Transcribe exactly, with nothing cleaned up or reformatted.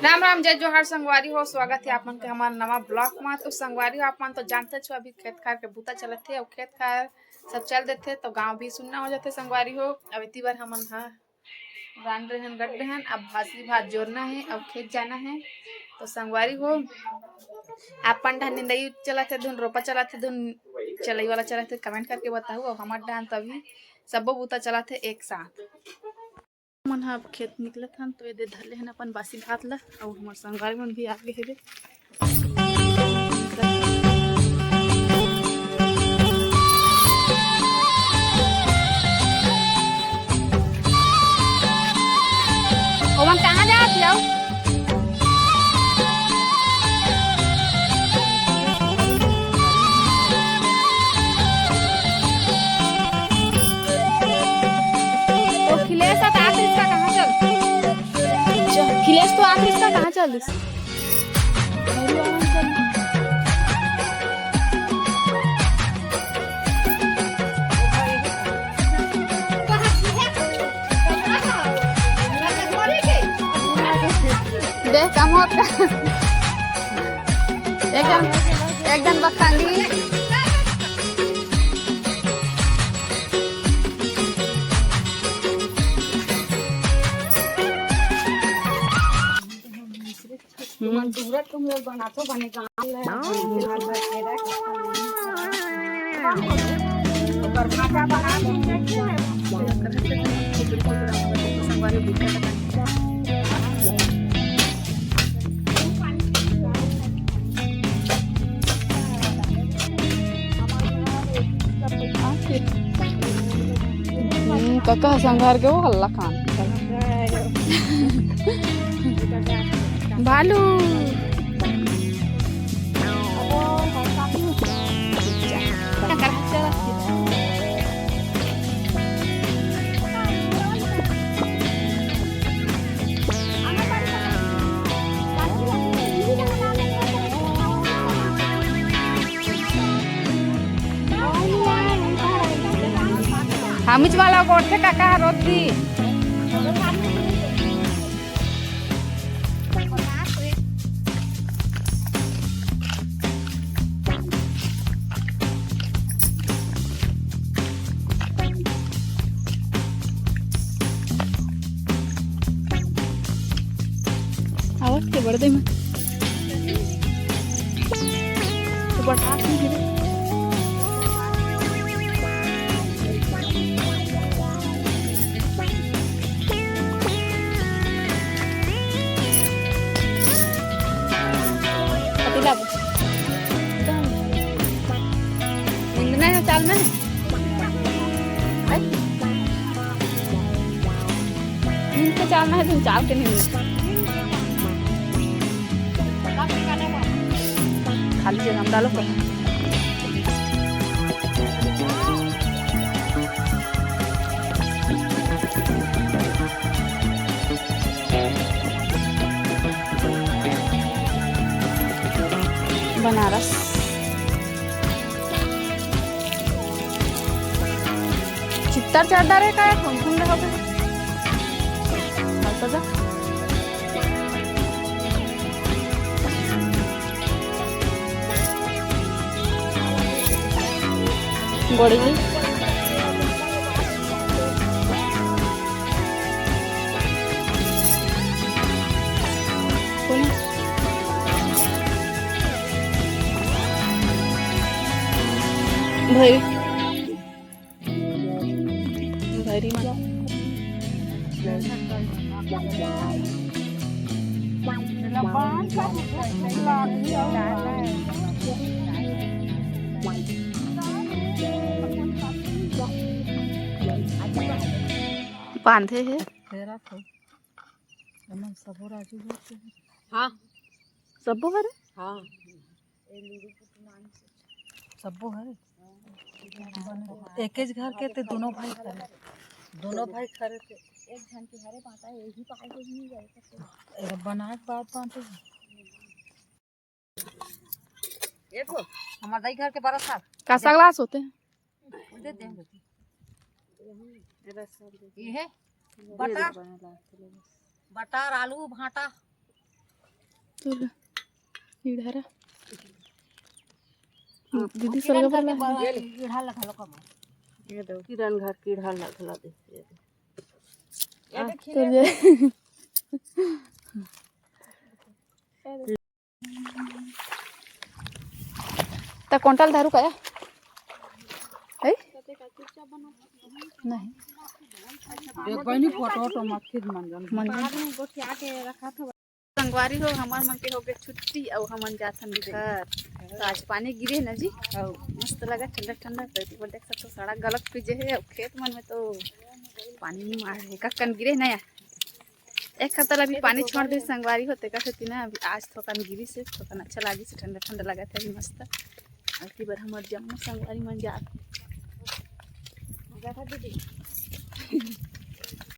राम राम, जय जोहार संगवारी हो, स्वागत हे आप मन के हमर नवा ब्लॉग मा। तो संगवारी हो, आप मन तो जानते छो, अभी खेत खार के बूता चलत हे, अउ खेत खार सब चल देथे तो गांव भी सुन्ना हो जाथे संगवारी हो। अब इति बर हमन ह रांध रहेन, गट रहेन, अब भाजी भात जोरना हे, अब खेत जाना हे। तो संगवारी हो, आप मन डहन निंदई चलत हे, धुन रोपा चलत हे, धुन चलई वाला चलत हे, कमेंट करके बताहू। अउ हमर डहन तो अभी सब्बो बूता चलत हे एक साथ। मन ह अब खेत निकलत हन, तो एदे धर ले हन अपन बासी भात ल, अउ हमर संगवारी मन भी आ गे हेबे। ओमन कहाँ जात हव? तो अखिलेश, अब आखिरी इसका कहाँ चल? अखिलेश तो आखिरी इसका कहाँ चल दिस? देख, कम होत का? एक जन, एक जन बक्का ली। तुमन दूरा तुम लोग बनाथो बने गाँव ले, ओकर भाटा बना दो। हम्म, कका संघार के वो हल्ला खान। भालू। हमिच वाला गोठे काका रोक दी। आवाज के बढ़ दे मैं। तो बढ़ा के गिरे। पतीला। निंदना है, चालना है। आई? नींद के चालना है, तुम चाल के नहीं। खाली जगह में डालो। बनारस। चित्तर चढ़ डारे का, कौन कौन रहोगे? चल तो जा। गोड़ी ली। भैरी। भैरी माता। बांधे हे। तेरा तो एमन सबो राजू होते हैं। हाँ। सब्बो हरे? हाँ। सब्बो हरे। एकेच घर के ते दोनों भाई खरे। दोनों भाई खरे ते। एक झन के हरे बांटा, यही पाए के नहीं गए। एरा बना के बात बांटे। ये तो हमार दाई घर के बरस साल। का सगला होते हैं? दे दे। ये है बटर, बटर, आलू, भाटा। तो ले, इधर आ। दीदी किरण सलगा घर के वाला। बा-, ये ले। कीड़ा लगा लो कम। ये दो। किरण घर कीड़ा लगा लो दे। ये दे। ये आ, दे तो खिले। ये। त कोंटा ल धरू का या? है? नहीं। देख बहिनी, फोटो वोटो मत खींच, मन जान। मन जान। संगवारी हो, हमर मन के हो गए छुट्टी, अउ हमन जाथन घर। तो आज पानी गिरे ना जी, अउ मस्त लगा ठंडा ठंडा। तो एक बार देख सकते हो, सड़क गलत पीजे है, अउ खेत मन में तो पानी नहीं मार है, कक्कन गिरे ना यार। एक हफ्ता ला भी पानी छोड़ दे संगवारी हो, तेकर सेती ना अभी आज थोकन गिरिस हे, थोकन अच्छा लागिस हे, ठंडा ठंडा लगत हे अभी मस्त। अबकी बार हमर जम्मो संगवारी मन जात हे। जात हे दीदी।